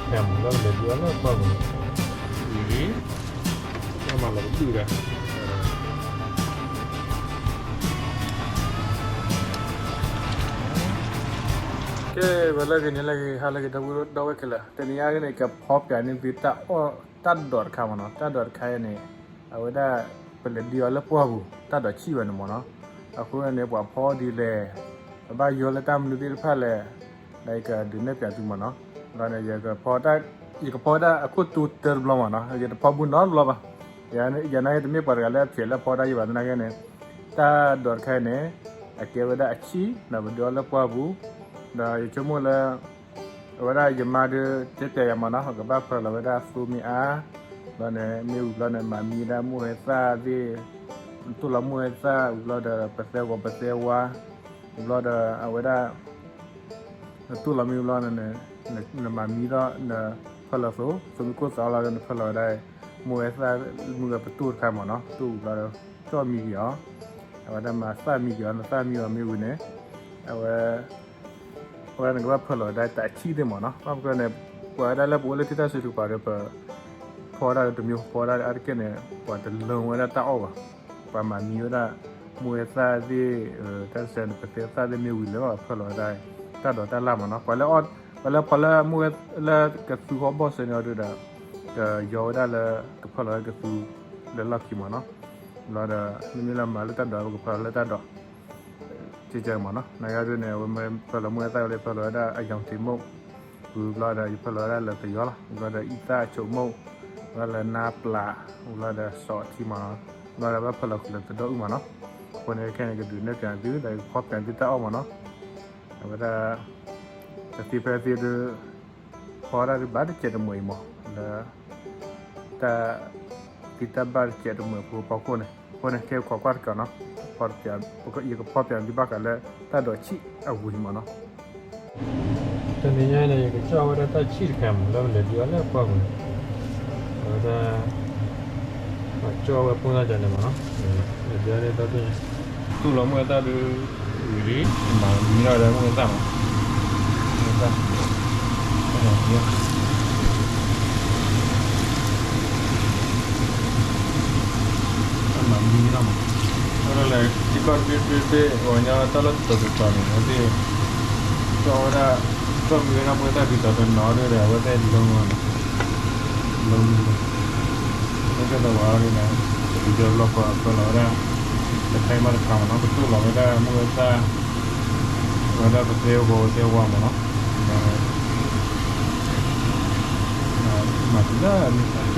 မ့ၢ်လၢလဲၤဒုးအီၤလၢပှၢ်ပူၤန့ၣ်, အံၤ, မၤလီၤကဘုၣ်ဒီး, ကဲ, ဝဲလၢဂ့ၤန့ၣ် လၢဂ့ၤ ဟါလၢဂ့ၤ ဒီပုၢ်ဒီဝဲၢ်ခဲလၢာ်, တနံၤညါန့ၣ် ကဖီပၠးန့ၢ်သုတၢ်အီၣ်တၢ်ဒိးတခါမ့ၢ်နီၤ, တၢ်ဒိးတခါအံၤန့ၣ်, အဝဲဒၣ် ပလဲၤဒုးအီၤလၢပှၢ်ပူၤ တၢ်ဒိးဆံၣ်ဝဲန့ၣ်မ့ၢ်နီၤ, အဃိန့ၣ် ပှၤဖီဒ်လဲၣ်, ပဘၣ်ယီၤလၢတၢ်မနုၤသ့ၣ်တဖၣ်လဲၣ်, ဒီးယကဒုးနဲၣ်ပၠးသုမ့ၢ်နီၤ, ဒီးန့ၣ် ယကဖီတၢ်, ယကဖီဝဲဒၣ်အခိၣ်တူတၢတဘျီမ့ၢ်နီၤ, ယတဖီဘူးနီတဘျီဘၣ်, ယနာ်က့တမ့ၢ်ပှၤတဂၤလၢအဖျဲးလၢအဖီတၢ်ယံၤဘၣ်သနာ်က့န့ၣ်, တၢ်ဒိးတခါအံၤန့ၣ်, အကဲဝဲဒၣ်အဆံၣ် ဒီးပဒုးအီၤလၢပှၢ်ပူၤ, ဒီးယဆိကမိၣ်လၢ အဝဲဒၣ်ယမါဒုးတဲပၠးယၤမ့ၢ်နီၤ, ကဘၣ်ဖၢလီၤဝဲဒၣ်သိမ့ၢ်အါ, ဘျီန့ၣ် မ့ၢ်ဝံၤဘျီန့ၣ် မၤမံဒၣ်မိၢ်ဝဲသၣ်သ့ၣ်, နတူၢ်လီၤမိၢ်ဝဲသၣ်ဝံၤဘျီဒီး ပသဲဂီၤပသဲဝါ, ဝံၤဘျီဒီး အဝဲဒၣ် နတူၢ်လီၤမ့ၢ်ဝံၤဘျီန့ၣ်, နမၤမံဒီး နဖၢလီၤသိ, သိမ့ၢ်ခိၣ်သးလီၤဒီး နဖၢလီၤဝဲဒၣ် မိၢ်ဝဲသၣ်မုၢ်ဂၤပတူၢ်တခါမ့ၢ်နီၤ, တူၢ်ဝံၤဘျီဒီး ကၠီၣ်မံက့ၤအီၤ, အဝဲဒၣ်မၤသၣ်မံက့ၤအီၤ, နသၣ်မံအီၤမ့ၢ်ဝံၤန့ၣ်, အဝဲ အဝဲဒၣ်နကဘၣ်ဖၢလီၤဝဲဒၣ်တၢ်ဆံၣ်သ့ၣ်မ့ၢ်နီၤ, ဘၣ်မနုၤန့ၣ်, ပှၤဝဲဒၣ်လၢပအိၣ်လၢထံတၢ်စုတကပၤဒီး ပဖီဒၣ်တမျိုး ဖီဒၣ်အါတက့ၢ်န့ၣ် ပှၤတလၢဝဲဒၣ်တၢ်အီၣ်ဘၣ်, ပှၤမၤမံဝဲဒၣ် မိၢ်ဝဲသၣ်သ့ၣ်, တၢ်စဲးန့ၣ် ပသဲသၣ်သ့ၣ်မ့ၢ်ဝံၤလၢ ဖၢလီၤဝဲဒၣ် တၢ်ဒိးတၢ်လၣ်မ့ၢ်နီၤ, ပှၤလၢအီၣ်, ပှၤလၢဖီလၢမိၢ်ဝဲလၢကသူဟီၣ်ဘီၣ်စဲန့ၣ်အီၤဒီး ကယီၤဝဲဒၣ်လၢ ကဖၢလီၤလၢကသူ လၢလီၢ်ခံမ့ၢ်နီၤ, ဘျီဒီး မ့မ့ၢ်လၢမၤလၢတၢ်ဒိး ပကဖၢလီၤလၢတၢ်ဒိး ကကမ့ၢ်နီၤ, နဂၤဒ်န့ၣ် အဝဲမ့ၢ်ဖၢလီၤမိၢ်ဝဲသၣ်ဝဲလၢ ဖၢလီၤဝဲဒၣ်အယီၤထံးမိၢ်, ဝံၤဘျီဒီး ယဖၢလီၤဝဲဒၣ်လၢသယီၤလီၤ, ဝံၤဘျီဒီးအံသၣ်အဆိမိၢ်, ဝံၤဘျီလၢနါပျၢ်, ဝံၤဘျီဒီးစီၤထံမ့ၢ်နီၤ, ဘျီဒီးဘၣ်ဖၢလီၤဃုာ်လၢသဒီအိၣ်မ့ၢ်နီၤ, အဃိန့ၣ်ခဲန့ၣ် ကဒုးနဲၣ်ပၠးသု ဒီးကဖီပၠးသုတၢ်အီၣ်မ့ၢ်နီၤ, အဝဲဒၣ် တသ့ဖဲသ့ဒီး ဖီဒၣ်ဒုးဘၣ်တစဲးတမှဲၤအံၤမ့ၢ် လၢ တၢ် သံတၢ်ဘၣ်တစဲးတမှဲၤဖိဖီခိၣ်န့ၣ်, အဃိန့ၣ် ခဲခိးကွၢ်တကးနီၤ, ယကဖီပၠးသုဘၣ်ဃးလၢ တၢ်ဒိးဆံၣ်အဝံၤမ့ၢ်နီၤ, တနံၤညါန့ၣ် ယကကၠီၣ်ဝဲဒၣ်တၢ်ဆံၣ်တခါမ့ၢ် လၢပလဲၤဒုးအီၤလၢပှၢ်ပူၤန့ၣ်, အဝဲဒၣ် ကၠီၣ်ဝဲဖိသၣ်ကန့ၣ်မ့ၢ်နီၤ, လဲၤဒုးအီၤန့ၣ်ဒီဒူၣ်န့ၣ်, တူၢ်လီၤမိၢ်ဝဲသၣ်ဒုး ဝံၤလံ, မၤမံထီၣ်ဝဲဒၣ်မိၢ်ဝဲသၣ်မ့ၢ်, မိၢ်ဝဲသၣ်, မၤမံထီၣ်မး, အဝဲဒၣ်လဲၤ ထံကီၢ်တဘ့ၣ်တဘ့ၣ်တဘ့ၣ် ပှၤကညီတၢ်လီၢ်တတီၤတတီၤန့ၣ် အဝဲသ့ၣ် ကၠီၣ်ဝဲဒၣ်, ကၠီၣ်မံဝဲဒၣ်မိၢ်ဝဲသၣ်ဒ်သိးတနီၤဒ်ဒီး အဝဲသ့ၣ်လီၤမးန့ၣ်, လီၤမံၤန့ၣ်, လၢကၠီၣ်ဒီးဝဲအီၤဒ်န့ၣ်, ပကယီၤလီၤဃီၤအဖၢလီၤဝဲဒၣ် တခါအံၤမးတခါမ့ၢ်နီၤ, ပတူၢ်လီၤဝဲဒၣ်မိၢ်ဝဲသၣ် ဝဲဒၣ်ပသဲဂီၤသဲဝါမ့ၢ်နီၤ, မၤတုၤလၢ က့ၤအိၣ်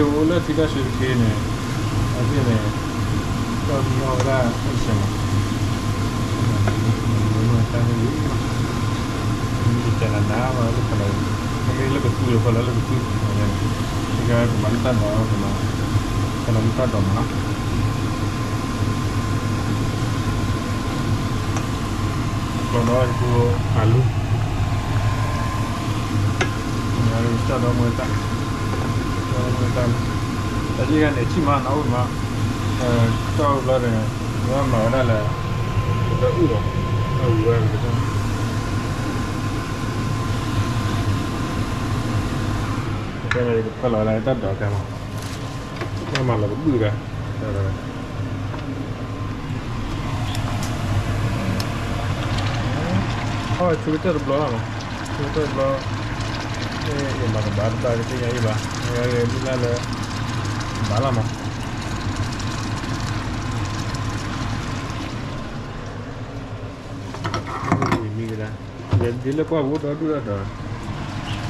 လၢထံတၢ်ဆှၢတခ့န့ၣ်, အဝဲသ့ၣ်န့ၣ် ကၠီၣ်မံအီၣ်ဝဲဒၣ်အိၣ်တစဲးမး, မ့ၢ်မိၢ်ဝဲသၣ်န့ၣ်လံ, မ့ၢ်တစဲးနးနးဘၣ်လၢဖၢလီၤ, မ့မ့ၢ်လၢကသူဒီးဖၢလီၤလၢကသူ, ကမၤလၢတၢ်ဒိးကမၤ, ဖၢလီၤလၢတၢ်ဒိးမ့ၢ်နီၤ ကျီဒီးယဖိအလူ, ကၠီဒီးမိၢ်ဝဲသၣ်, ကၠီဒီးမိၢ်ဝဲသၣ်, တၢ်ယံၣ်ဂၤန့ၣ် ဆံၣ်မးနီၤ အိၣ်မး, ကၠီဘျီဒီး မၤဝဲဒၣ်လၢ တအုၣ်လီၤ, အဝဲက ဖဲန့ၣ် ယကဖၢလီၤဝဲဒၣ်တၢ်ဒိးခဲမး, မ့ၢ်မၤလီၤကဘုၣ်ဒီး အဝဲဆူကတၢၢ်တဘျီလီၤမး, ဆူကတၢၢ်တဘျီ, မၤတဘၣ်တဘၣ်ကသ့ၣ်ညါအံၤဘၣ်, မ့ၢ်လၢ ဘၣ်လီၤမး မံကဒါ, ဒ်လၢပှၢ်ပူၤဒီဒူၣ်ဒီ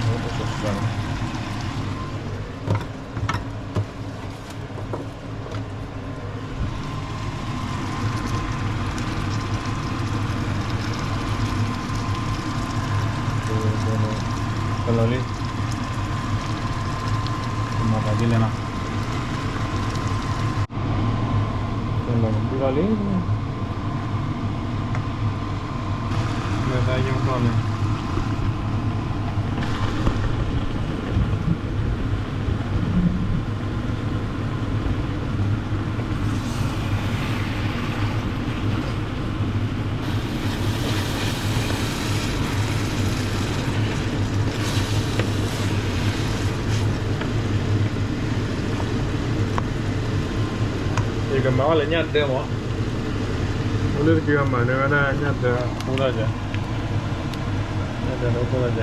ဒီး, တစှၤ ကလီၤလံ, ကမၤသးဒ်လဲၣ်နီၤ, ကလီၤဒုလီၤလံ, မ့ၢ်သးယိၣ်ထီၣ်န့ၣ် က ကမၤအီၣ်လၢညၣ်ဒၢမး, အိၣ်လၢတက့ၤအမၤန့ၢ်ဝဲဒၣ်ညၣ်ဒၢအိၣ်လီၤက့ၤ, ညၣ်ဒၢန့ၣ်အိၣ်လီၤက့ၤ,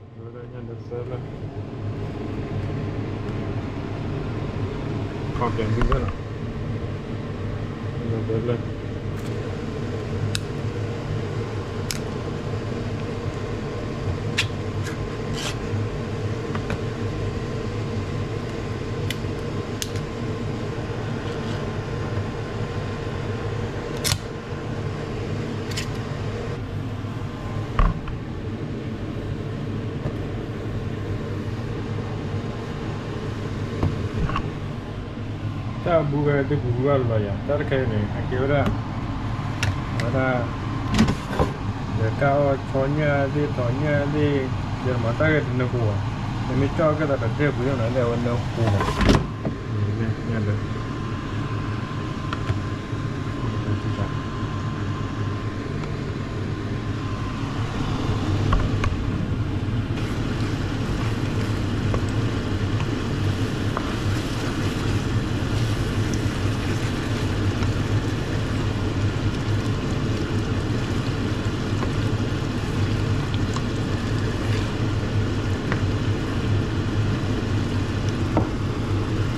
ဝဲဒၣ်ညၣ်ဒၢသၢလၢ ခီၣ်ကဲၤဒုသၢလီၤ, ညၣ်ဒၢသၢလၢ တၢ်အဘူးဝဲသုပူၤဘၣ်လီၤယၤ တၢ်တခါအံၤန့ၣ် အကဲဝဲဒၣ် အဝဲဒၣ် လဲၤကၢ်အီၣ်ဆီညၣ်သ့ၣ် ထီၣ်ညၣ်သ့ၣ် ယဲမၤတၢ်ဂ့ၤတနၢၤဃိဘၣ်, နမ့ၢ်ကၢ်အီၣ်ကဲသးတၢ်တၢၢ်ပူၤန့ၣ် လၢအဝဲနၢၤဃိဘၣ်, ညၣ်လၢ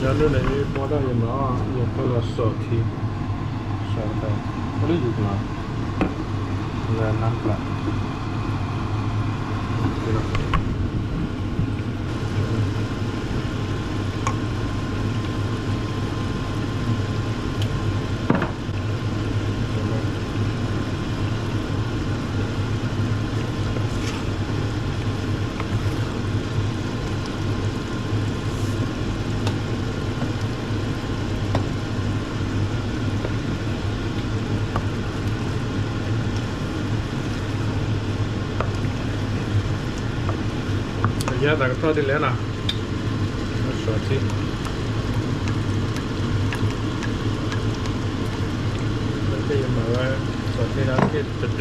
ယၤဒိၣ်န့ၣ် ယပီၢ်တၢ်ယမၤအီၣ် ယဖၢလီၤစီၤထံ, စီၤတခါ, ဖဲလၢယုၢ်ကလီၤ, လၢနါတကျါ ပယါသးကထီၣ်ဒ်လဲၣ်နီၤ, စီၤထံ, လၢယမၤဝဲ စီၤထံန့ၣ်က့ၤတဒၢ တ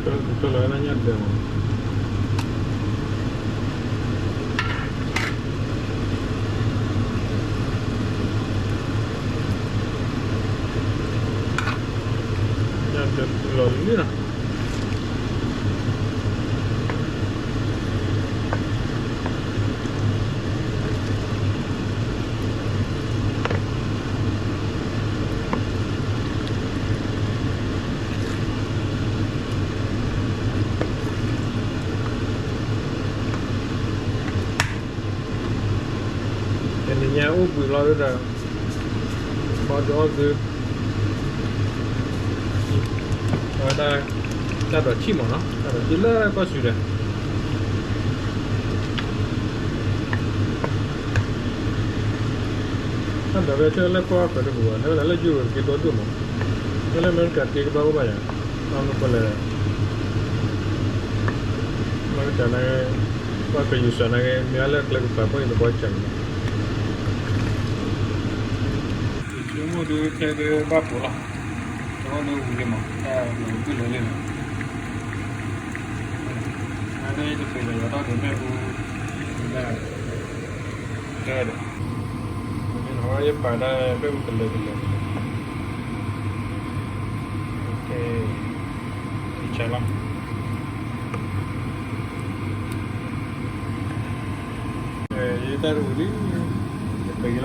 ၢ်လီၤဝဲဒၣ်ညၣ်ဒၢမး, ညၣ်ဒၢလီၤလံနီၤ. တနံၤညါအိၣ်ဘှံးလီၤဒီး ဘီဒုးအီၣ်သု အဝဲဒၣ် တၢ်ဒိးဆံၣ်မးနီၤ, တၢ်ဒိးဆံၣ်လၢကီၢ်စူၤဒီး တၢ်ဒိးဝဲဆၢလၢကီၢ်ပှဲၤတပူၤဘၣ်, လၢလၢယိၣ်က့ၤဒိၣ်ဒိၣ်မး, လၢလၢအမဲရကၤတ့ကဘၣ်အိၣ်ဘၣ်ယၤ, အမ့ၢ်ပှၤလဲၣ် အမဲရကၤန့ၣ် ပှၤကယူၤစၢၤန့ၣ်ဂ့ၤ မ့ၢ်အလၢကျဲကပၤဖိအံၤတဘီကၢ်မး, ယဆိကမိၣ်ဒုးထဲဒုးဘၣ်ပိာ်လီၤ, တအိၣ်ဒုးဝံၤလံမး, တၢ်လီၤဝံၤကွံာ်လၢလံနီၤ, အဒၣ်ယတပ့ၤဒီးယၤထီၣ်ဒုးမဲာ်အူ, ဒၣ် တၢ်ဒီး ယပာ်ဒၣ်ဖဲပူၤကလဲၤကလဲၤ, ကလဲၤလီၤ, ယတၢ်တဝံၤလံ, ယပာ်က့ၤလီၤ,